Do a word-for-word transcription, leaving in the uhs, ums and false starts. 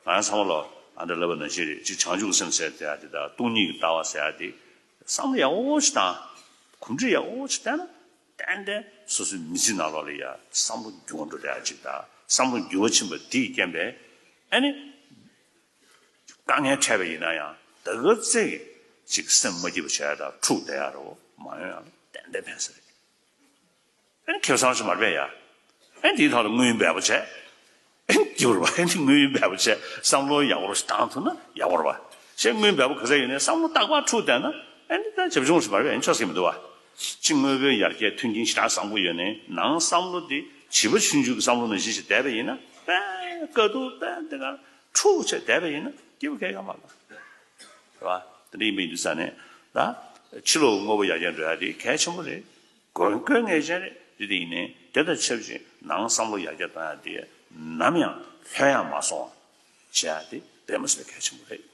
ང་ཚང་མ་ལོ་ཨ་འདྲ་ལབ་པ་ནང་བཞིན་རེད། ཅིག་བྱང་ཆུབ་སེམས་ཟེར་དེ་ཡ་དེ་དང་སྟོང་ཉིད་ཀྱི་ལྟ་བ་ཟེར་ཡ་དེ་བསམ་བློ་ཡག་པོ་ཞིག་བཏང་། གོམས་འདྲིས་ཡག་པོ་ཞིག་བཏང་ན་ཏན་ཏན་སོ་སོའི་མི་ཚེ་ནང་ལོགས་ལ་ཡ་བསམ་བློ་འགྱུར་བ་འགྲོ་བསྡད་ཡ་ཅིག་དང་། བསམ་བློ་འགྱུར་བ་ཕྱིན་པ་དེས་རྐྱེན་པས་ཨ་ནི་དཀའ་ངལ་འཕྲད་པ་ཡིན་ན་ཡང་ད་ག་ཚད་ཅིག་སེམས་མ་སྐྱིད་པ་བྱས་དང་འཁྲུག་བསྡད་ཡ་རོ་མ་ཡོང་ཡ་ལ་ཏན་ཏན་ཕན་ས་རེད། ཨེ་ཁེ་བཟང་ཞིག་མ་རེད་པས་ཡ། ཨེ་འདིའི་ཐོག་ལ་དངོས་ཡོད་འབེལ་པོ་བྱས། ཨེ་སྐྱིད་པོ་རེད་པ། ཨེ་འདི་དངོས་ཡོད་འབེལ་པོ་བྱས་བསམ་བློ་ཡག་པོ་ཞིག་བཏང་ཐུབ་ན་ཡག་པོ་རེད་པ། ཞེས་དངོས་ཡོད་འབེལ་པོ་ག་ཚད་ཡོད་ནའི་བསམ་བློ་རྟག་པར་འཁྲུག་བསྡད་ན་ཨེ་འདི་ད་བྱབ་ཆུང་ཞིག་མ་རེད་པས། ཨེ་ཆོག་ས་མི་འདུག་པ། ཅིག་དངོས་པོའི་ཡར་རྒྱས་མཐུན་རྐྱེན་ཞེ་དྲག་བཟང་པོ་ཡོད་ནའི་ནང་བསམ་བློ་དེ་བྱིས་པ་ཆུང་ཆུང་གི་བསམ་བློ་ནང་བཞིན་ཞིག་བསྡད་པ་ཡིན་ན་དཔེ་དཀའ་སྡུག་དཔེ་འདི་ག་འཁྲུག་བྱས་བསྡད་པ་ཡིན་ན་སྐྱིད་པོ་གང་ཡང་ཡོད་མ་རེད། རེད་པ། དེ་འདྲ་ཡིན་པ་ཡིན་དུས་ཙང་ནས་ད་ཕྱི་ལོགས་དངོས་པོ་ཡར་རྒྱས་འགྲོ་ཡ་དེ་གལ་ཆེན་པོ་རེད། དགོས་དགོས་ངེས་ཅན་རེད། དེ་དེ་ཡིན་ནའི་དེ་དང་ཆབས་ཅིག་ནང་བསམ་བློ་ཡར་རྒྱས་གཏོང་ཡ་དེ་ནམ་ཡང་ལྷོད་ཡངས་མ་སོང་བ་བྱེད་ཡ་དེ་དཔེ་མི་སྲིད་པའི་གལ་ཆེན་པོ་རེད།